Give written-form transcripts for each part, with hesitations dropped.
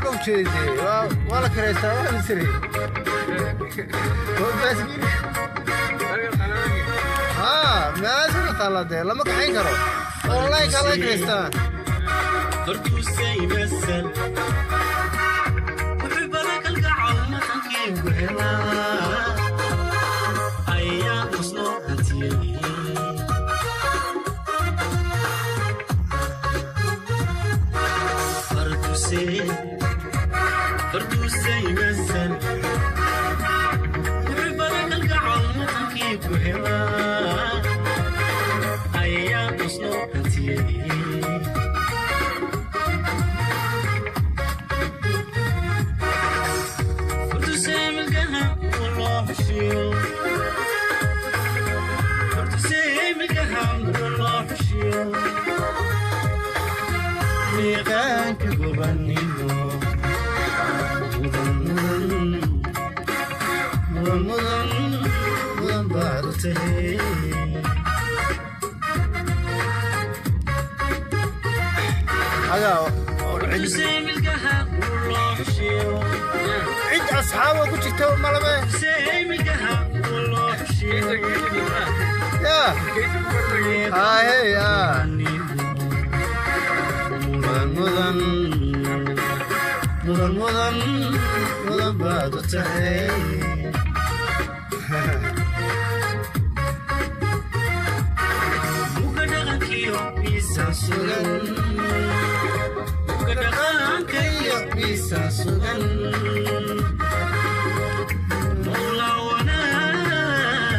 Baaskiil baa ujeeday, waa la kiraystaa, waxaa jiray waa baaskiil. Haa, meelahaas ka taalla dee, lama kaxayn karo, online kaa laga kiraystaa. Farduusay masal wuxuu kalgacal maqankii helaa ayaa qoslo hantiyey. Farduusay masal wuxuu kalgacal maqankii ku helaa ayaa qoslo hantiyey. Miiqaanka gobannimo mudan, mudan, mudan, mudan, mudan baad u tahay. Agaa cid asxaaba ku jirta malame ya haye ya. Mudan, mudan, mudan, mudan, mudan baad u tahay. Muga dhaqankiyo miisaan sugan, muga dhaqankayo miisaan sugan, mawla wanaag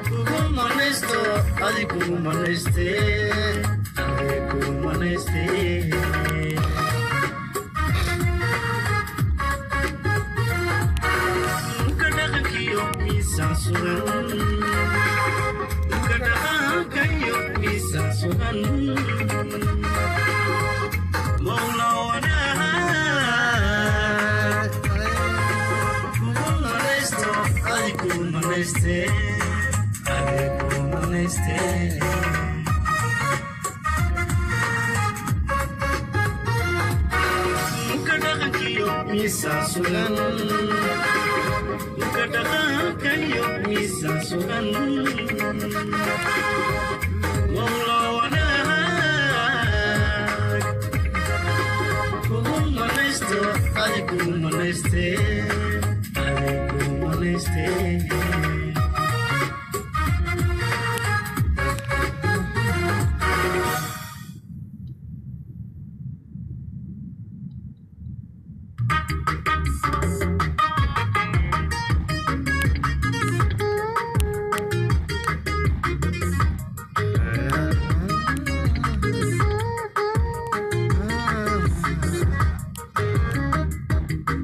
kugu manaysto, adi kugu manayste, adi kugu manayste. Muga dhaqankiyo miisaan sugan, muga dhaqankayo miisaan sugan, mawla wanaag kugu manaysto, adi kugu manayste, adi kugu manayste. Muga dhaqankiyo miisaan sugan, muga dhaqankayo miisaan sugan, mawla wanaag kugu manaysto, adi kugu manayste, adi kugu manayste.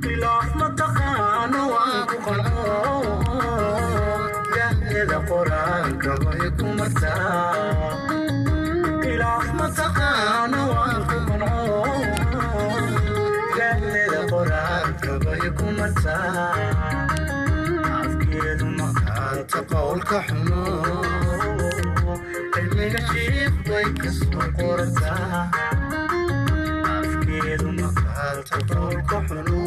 Khilaaf ma taqaano, waan ku qanco, gaheeda qur-aanka way ku martaa. Khilaaf ma taqaano, waan ku qanco, gaheeda qur-aanka way ku martaa. Afkeedu maqaata qowlka xumo, cilmiga shiikh bay kasoo qorataa. Afkeedu maqaata qowlka xumo,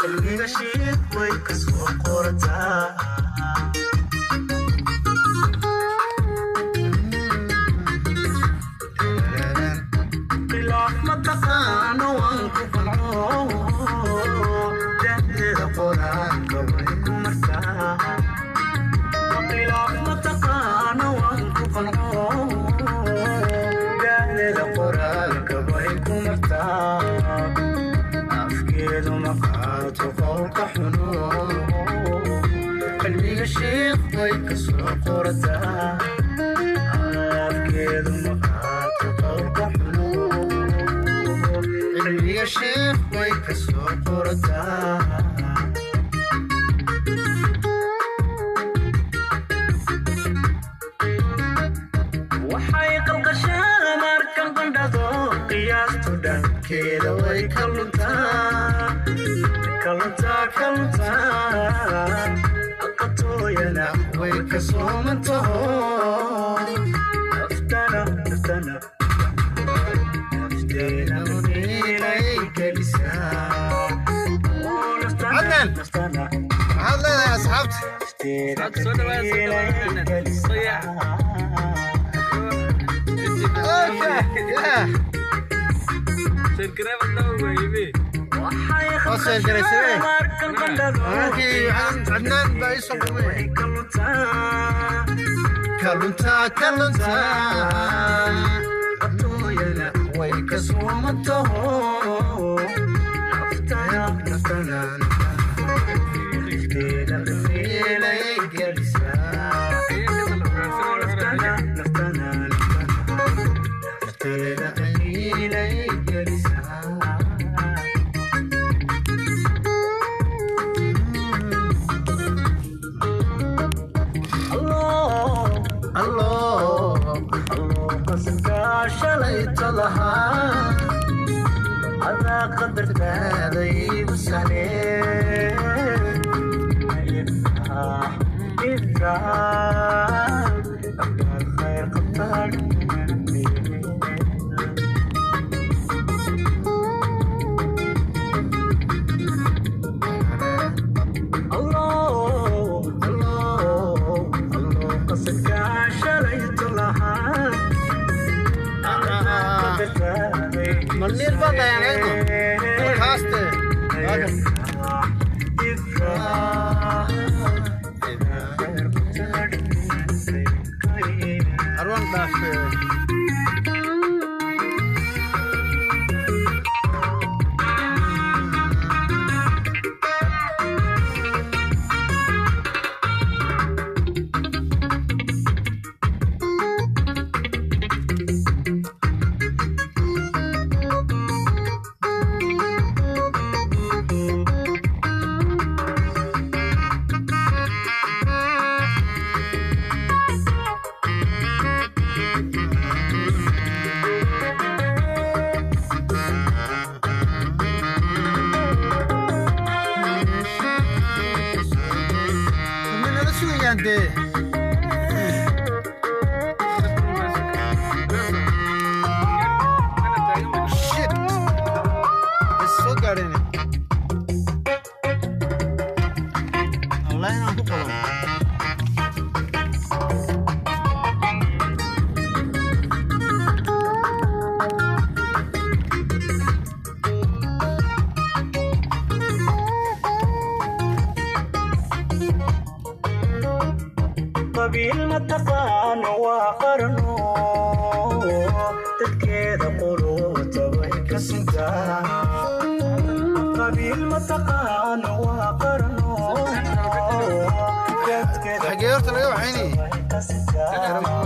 cilmiga shiikh bay kasoo qorataa. Khilaaf ma taqaano, waan ku qanco, dahdeeda qur-aanka way ku martaa. Khilaaf ma taqaano, waan ku qanco, dahdeeda qur-aanka way ku martaa. Afkeedu maqaato qowlka xuno, cilmiga shiikh bay kasoo qorataa. Afkeedu maqaato qowlka xuno, cilmiga shiikh bay kasoo qorataa. Waxay qalqashaa markan qandhado, qiyaastu dhankeeda way ka luntaa, ka luntaa, ka luntaa. Aqatooyana way ka soomantaho, naftana, naftana, Soo dhawaada, soo dhawaada. Soo yaac. Okay, yeah. Waa sheergaraysane. Wararkii Cadnaan baa ii soo qumay. Kalunta, kalunta. Way ka suumantaho. Malniil baan dayaan eegno. Kaaste. Arwan dhaafe. Ma nala sugayaan dee. Shit. Is soo gaadheen. Allah inaan ku qaban. Qabiil ma taqaano, waa qarno dadkeeda quluubta way ka sintaa. Qabiil ma taqaano, waa qarno dadkeeda Xagee horta laga waxaynayay? way ka sintaa.